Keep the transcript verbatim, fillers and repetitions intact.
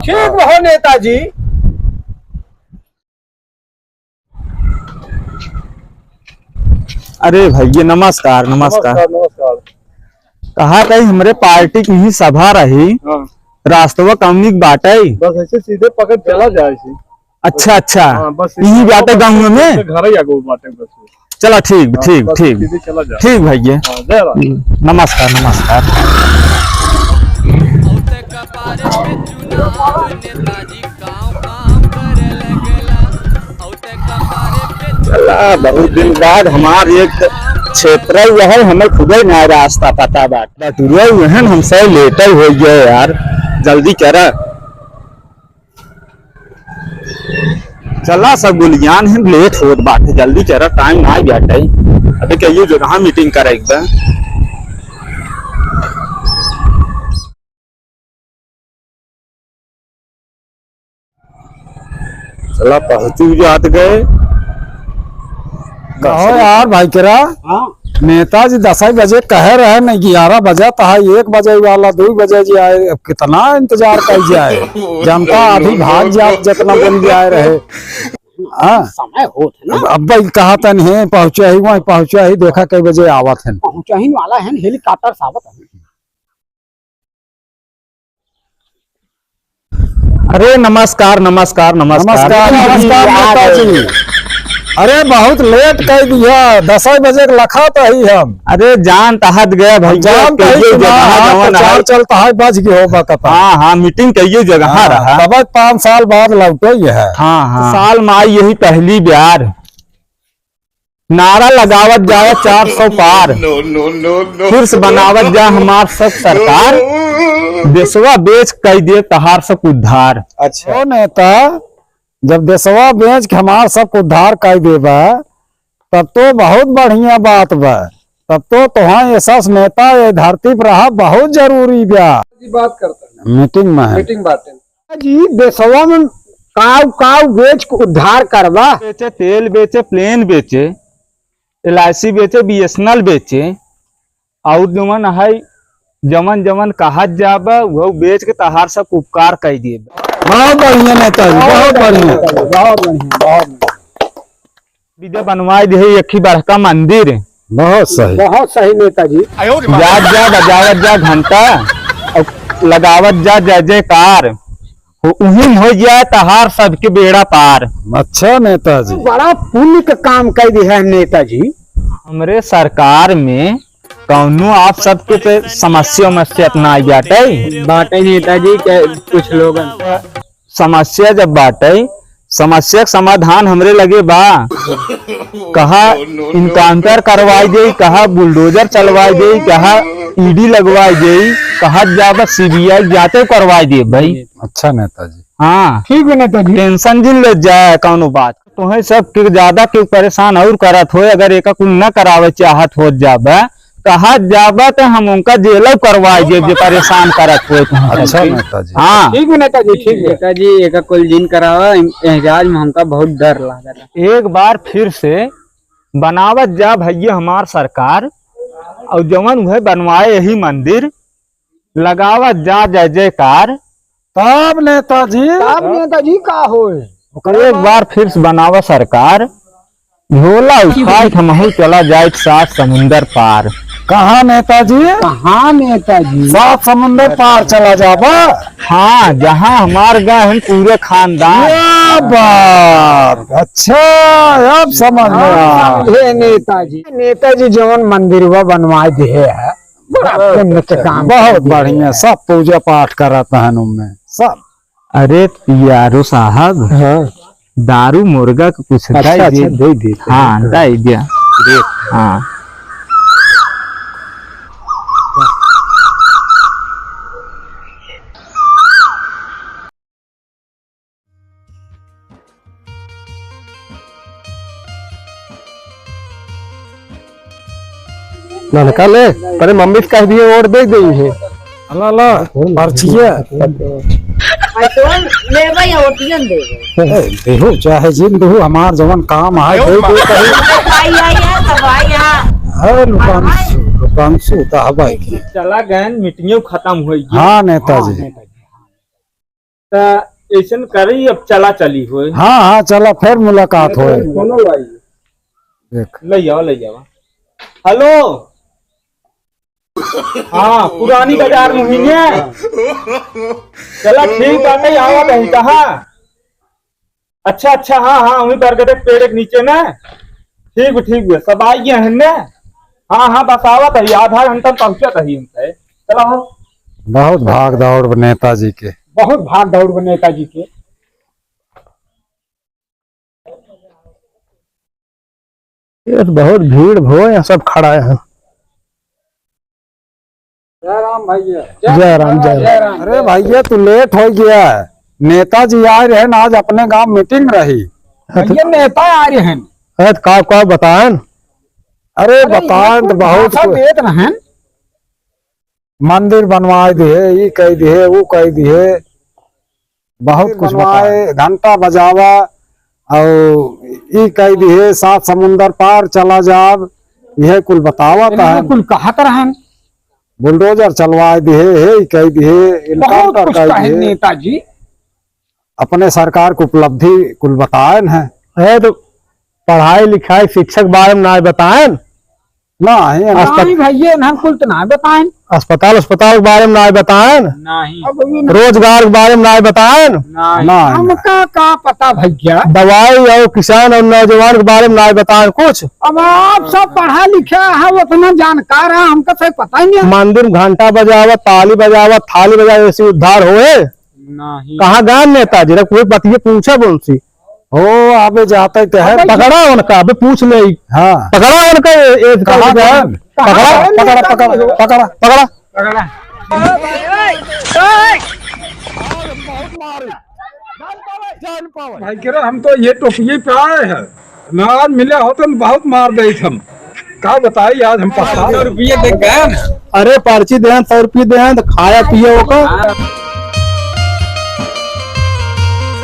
ठीक रहो नेताजी। अरे भैया, नमस्कार, नमस्कार। नमस्कार, नमस्कार। कहा कहीं हमरे पार्टी की ही सभा रही, हाँ। रास्तवा कौनी के बाटे? बस ऐसे सीधे पकड़ चला जाए इसे। अच्छा, अच्छा। हाँ, बस यही बाटे गाँव में? घर ही आगे बाटे बस। चला, ठीक, हाँ, ठीक, बस ठीक। सीधे चला जाए। ठीक भैया। हाँ, जय राम। नमस्कार, नमस्कार। चला, बहुत दिन बाद हमार एक क्षेत्र यह है, हमें खुदे ना रास्ता पता बाटे। बटुआ हुए हैं, हमसे लेट हो गए यार, जल्दी करा। चला, सब गुलियान है, लेट होत बाटे, जल्दी करा, टाइम ना बाटे। अबे कहियो जगह मीटिंग करे एक बार। चला पहुँची जात गए। कहो यार भाई केरा, हाँ। नेताजी दसई बजे कहे रहे न, ग्यारह बजे तो है, एक बजे वाला, दो बजे जी आए, अब कितना इंतजार कर जाए, जनता आधी भाग जात जितना बन जाए रहे। हाँ। समय होत है ना। अब, अब भाई कहा तन है, पहुँचा ही, वहीं पहुँचा ही, देखा कई बजे आवत है। पहुँचा ही वाला है, हेलीकॉप्टर से आवत है। अरे नमस्कार, नमस्कार, नमस्कार। नमस्कार, नमस्कार नेताजी। अरे बहुत लेट कर दिया, दसई बजे के लखा तो ही हम। अरे जान तहत गए भैया, जान तहत कहियो कि ना, जगह हाँ, जवन प्रचार है। चलता है, बच गए हो बकता। हाँ, हाँ, मीटिंग कहियो जगह हाँ, रहा। तब पाँच साल बाद लौटे ही है। हाँ, हाँ। साल में आई यही पहली बार। नारा लगावत जाए चार सौ पार। No, no, no, no। फिर से बनावत जा हमार सब सरकार। देशवा बेच कई दे तहार सब उद्धार। अच्छा। ओ नेता, जब देशवा बेच के हमार सब उद्धार कई देबा, तब तो बहुत बढ़िया बात बा। तब तो तोहार यशस नेता ये धरती पर रहा बहुत जरूरी बा। की बात करता है। मीटिंग में है। मीटिंग बात है। जी, देशवा में काऊ, काऊ बेच के उद्धार करबा। बेचे, तेल बेचे, प्लेन बेचे, एल आई सी बेचे, बी एस एन एल बेचे, और जवन है, जवन, जवन कहत जाबा, वो बेच के तहार सब उपकार कर दिए। बहुत बढ़िया नेताजी, बहुत बढ़िया। बहुत बढ़िया, बहुत बढ़िया। विद्या बनवाए दे एक ही बड़का मंदिर। बहुत सही। बहुत सही नेताजी। जात जा, बजावत जा घंटा और लगावत जा जय जयकार। उ-, उहिन हो जाए तहार सबके बेड़ा पार। अच्छा नेताजी। बड़ा पुण्य का काम कर दिया है नेताजी। हमरे सरकार में कौनो आप सबके पे समस्या उमस्या इतना आई बाटे? बाटे नेताजी के कुछ लोगन समस्या जब बाटे, समस्या के समाधान हमरे लगे बा। कहा एनकाउंटर करवाई दे, कहा बुलडोजर चलवाई दे, कहा ई डी लगवाई दे, कहा जाबा सी बी आई जाँचे करवाई दे भाई। अच्छा नेताजी। हाँ। ठीक है नेताजी। टेंशन जिन ले जाए कौनो बात। तोहे सब के ज्यादा के परेशान और करत होए, अगर एका कुल न करावे चाहत होत जाबा, कहा जाबा त हम उनका जेलो करवाई देब जे परेशान करत होए तोहे अच्छा सबके। नेताजी। हाँ। ठीक है नेताजी, ठीक है। नेताजी, एका कुल जिन करावा, एहजाज में हमका बहुत डर लागता। एक बार फिर से बनावत जा भैया हमार सरकार, और जवन उहे बनवाए यही मंदिर, लगावत जा जय जयकार। तब नेताजी? तब नेताजी का होए? ओकर एक बार फिर से बनावा सरकार, झोला उठाए के हमहू चला जाए सात समुंदर पार। कहाँ नेताजी? कहाँ नेताजी? सात समुंदर पार चला जाबा। हाँ, जहाँ हमार गए हैं पूरे खानदान। क्या बात, अच्छा, अब समझ में आया। हाँ, समझे नेताजी। नेताजी जवन मंदिरवा बनवाए दिए है, बड़ा पुण्य के काम बहुत कर दिए बढ़िया, है। सब पूजा पाठ करत हैं उनमें, सब। अरे यारो साहब, हाँ। दारू मुर्गा के कुछ अच्छा, दे अच्छा, दे। दे दे। हाँ, दे दे। दे। हाँ। ननका ले, पहले मम्मी से कह दिए, वोट दे देई है। ला, ला, पर्चिया। आ, तो लेबे या वोटियन देबे। ए, देहु, चाहे जिन देहु, हमार जवन काम है, दे दे कही। भाई, आई है, सब आई है। है, लुकांशु, लुकांशु, तो हवाई की। चला गए, मीटिंगो खत्म होई गई। हाँ, नेताजी। हाँ, नेताजी। त ऐसन करी, अब चला चली होए। हाँ, हाँ, चला, फिर मुलाकात होए। फोनो आई। देख। ले जाओ, ले जाओ। हेलो। हाँ, पुरानी बाजार में हुई है। चला, ठीक बाटे, आवत है कहाँ? अच्छा, अच्छा, हाँ, हाँ, वहीं बरगद के पेड़ के नीचे ना। ठीक बा, ठीक बा, सब आई गए हैं ने। हाँ, हाँ, बस आवत है, आधा घंटा में पहुँचत है इनसे। चला हो। बहुत भाग दौड़ बा नेताजी के। बहुत भाग दौड़ बा नेताजी के। ये तो बहुत भीड़ भो, यहाँ सब खड़ा है। जय राम भैया। जय राम, जय राम। अरे भैया, तू लेट हो गया है। नेताजी आए रहे ना, आज अपने गांव मीटिंग रही। भैया, नेता आए रहे हैं। अरे तो का, का बताएं? अरे अरे, बताएं तो बहुत कुछ। देत रहन। मंदिर बनवाए दिहे, ई कह दिहे, वो कह दिहे, बहुत कुछ बनवाए, बताए। घंटा बजावा, और ई कह दिहे, सात समुंदर पार चला जाब, यह कुल बतावत इन्हें है। कुल कहत रहन। बुलडोजर चलवाए दिहे, हे ई कह दिहे, बहुत एनकाउंटर कुछ कह कहे दिहे। नेताजी। अपने सरकार के उपलब्धि कुल बताएन है। है तो पढ़ाई लिखाई शिक्षा के बारे में ना बताएन। ना, ये अस्पत- नहीं भैया, ना कुल तो ना बताएन। अस्पताल, अस्पताल के बारे में ना बताएन। नहीं। अब ये ना रोजगार के बारे में ना बताएन। नहीं। ना, हमका का पता भैया। दवाई और किसान और नौजवान के बारे में ना बताएन कुछ। अब आप सब पढ़ा लिखा है, उतना जानकार है, हमका सब पता ही नहीं। मंदिर में घंटा बजावा, ताली बजावा, थाली बजावा, ऐसे उद्धार होए। नहीं। कहाँ गान नेताजी रे, कोई बतिये पूछा बोलसी। हो, अबे जाते तो है। अबे पकड़ा उनका, अबे पूछ ले। हाँ। पकड़ा उनका, ए, ए, कहाँ ए, गए? पकड़ा, पकड़ा, पकड़ा, पकड़ा, पकड़ा। पकड़ा। भाई कह रहे, हम तो ये टोपिये पे आए हैं, ना आज मिले होते न बहुत मार देत हम। का बताई, आज हम पछता। सौ रुपये दे गए। अरे पर्ची देहन, सौ रुपये देहन, तो खाया पिया ओकर।